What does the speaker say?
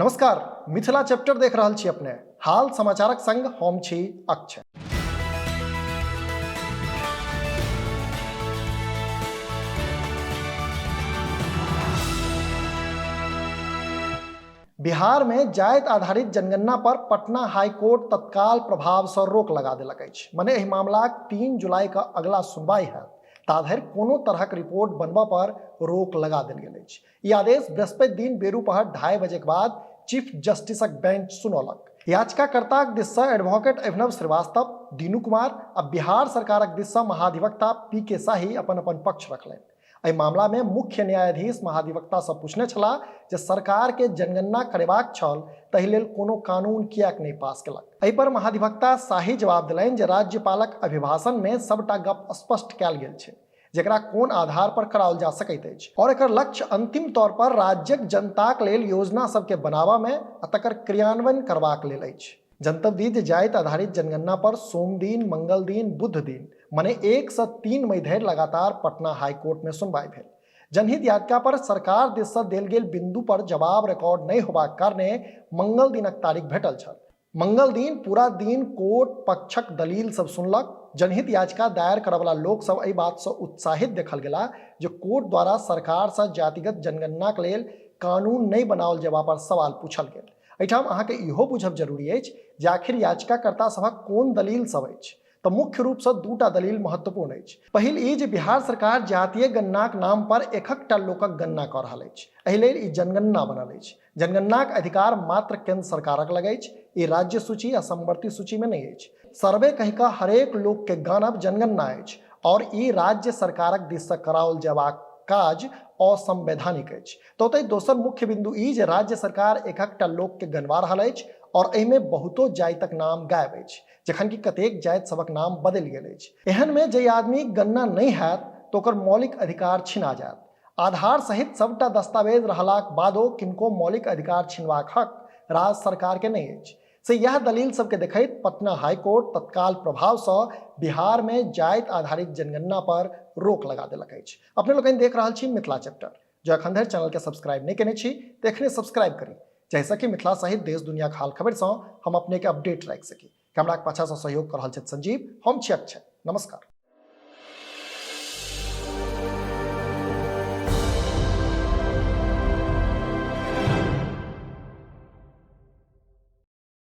नमस्कार, मिथिला चैप्टर देख रहल छी अपने। हाल समाचारक संग हम छी अक्षय। बिहार में जाति आधारित जनगणना पर पटना हाईकोर्ट तत्काल प्रभाव से रोक लगा देलक अछि। मने एहि मामलाक 3 जुलाई का अगला सुनवाई हैत, ता धरि कोनो तरहक रिपोर्ट बनबा पर रोक लगा देल गेल अछि। ई आदेश बृहस्पति दिन बेरू पहर 2:30 बजे के बाद चीफ जस्टिसक बेंच सुनौलक। याचिकाकर्ताक दिस से एडवोकेट अभिनव श्रीवास्तव, दीनू कुमार आ बिहार सरकारक दिस से महाधिवक्ता पी के शाही अपन अपन पक्ष रखलनि। एहि मामला में मुख्य न्यायाधीश महाधिवक्ता से पूछने छलाह जे सरकार के जनगणना करेबाक छल, ताहि लेल कोनो कानून किएक नहि पास केलक। एहि पर महाधिवक्ता शाही जवाब देलनि जे राज्यपालक अभिभाषण में सबटा गप स्पष्ट कयल गेल छै, जकरा कोन आधार पर कराओल जा सकैत अछि और एकर लक्ष्य अंतिम तौर पर राज्यक जनताक लेल योजना सबके बनाबऽ में आ तकर क्रियान्वयन करबाक लेल अछि। जनतब दी जे जाति आधारित जनगणना पर सोमदिन, मंगल दिन, बुध दिन मने 1 से 3 मई धरि लगातार पटना हाईकोर्ट में सुनवाई भेल। जनहित याचिका पर सरकार दिस से देल गेल बिंदु पर जवाब रिकॉर्ड नहीं होबाक कारणे मंगल दिनक तारीख भेटल छल। मंगल दिन पूरा दिन कोर्ट पक्षक दलील सब सुनलक। जनहित याचिका दायर करऽवला लोक सब एहि बात से उत्साहित देखल गेला जे कोर्ट द्वारा सरकार से जातिगत जनगणनाक लेल कानून नहीं बनाओल जेबा पर सवाल पूछल गेल। एहिठाम अहाँके इहो बुझब जरूरी अछि जे आखिर याचिकाकर्ता सभक कोन दलील सब अछि। तऽ मुख्य रूपसँ दूटा दलील महत्वपूर्ण अछि। पहिल ई जे बिहार सरकार जातीय गणनाक नाम पर एकहकटा लोकक गणना कऽ रहल अछि। एहि लेल ई जनगणना बनल अछि। जनगणनाक अधिकार मात्र केंद्र सरकारक लग अछि। ई राज्य सूची आ समवर्ती सूची में नहि अछि। सर्वे कहि कऽ हरेक लोक के गानब जनगणना अछि और ई राज्य सरकारक दिस से कराओल जेबाक काज असंवैधानिक अछि। तऽ ओतहि दोसर मुख्य बिंदु ई जे राज्य सरकार एकहकटा लोक के गनवा रहल अछि और एहिमे बहुतो जातिक नाम गायब अछि, जखन कि कतेक जाति सभक नाम बदलि गेल अछि। एहन में जाहि आदमीक गणना नहि हैत तऽ ओकर मौलिक अधिकार छिना जायत। आधार सहित सबटा दस्तावेज रहलाक बादो किनको मौलिक अधिकार छिनबाक हक राज्य सरकार के नहि अछि। से यह दलील सबके देखैत पटना हाईकोर्ट तत्काल प्रभाव से बिहार में जाति आधारित जनगणना पर रोक लगा देलक अछि। अपने लोकनि देख रहल छी मिथिला चैप्टर। जँ एखन धरि चैनल के सब्सक्राइब नहि केने छी तऽ एखने सब्सक्राइब करी, जाहिसँ कि मिथिला सहित देश दुनियाक हाल खबर सँ हम अपने के अपडेट राखि सकी। कैमराक पाछाँ सँ सहयोग कऽ रहल छथि संजीव, हम छी अक्षय। नमस्कार।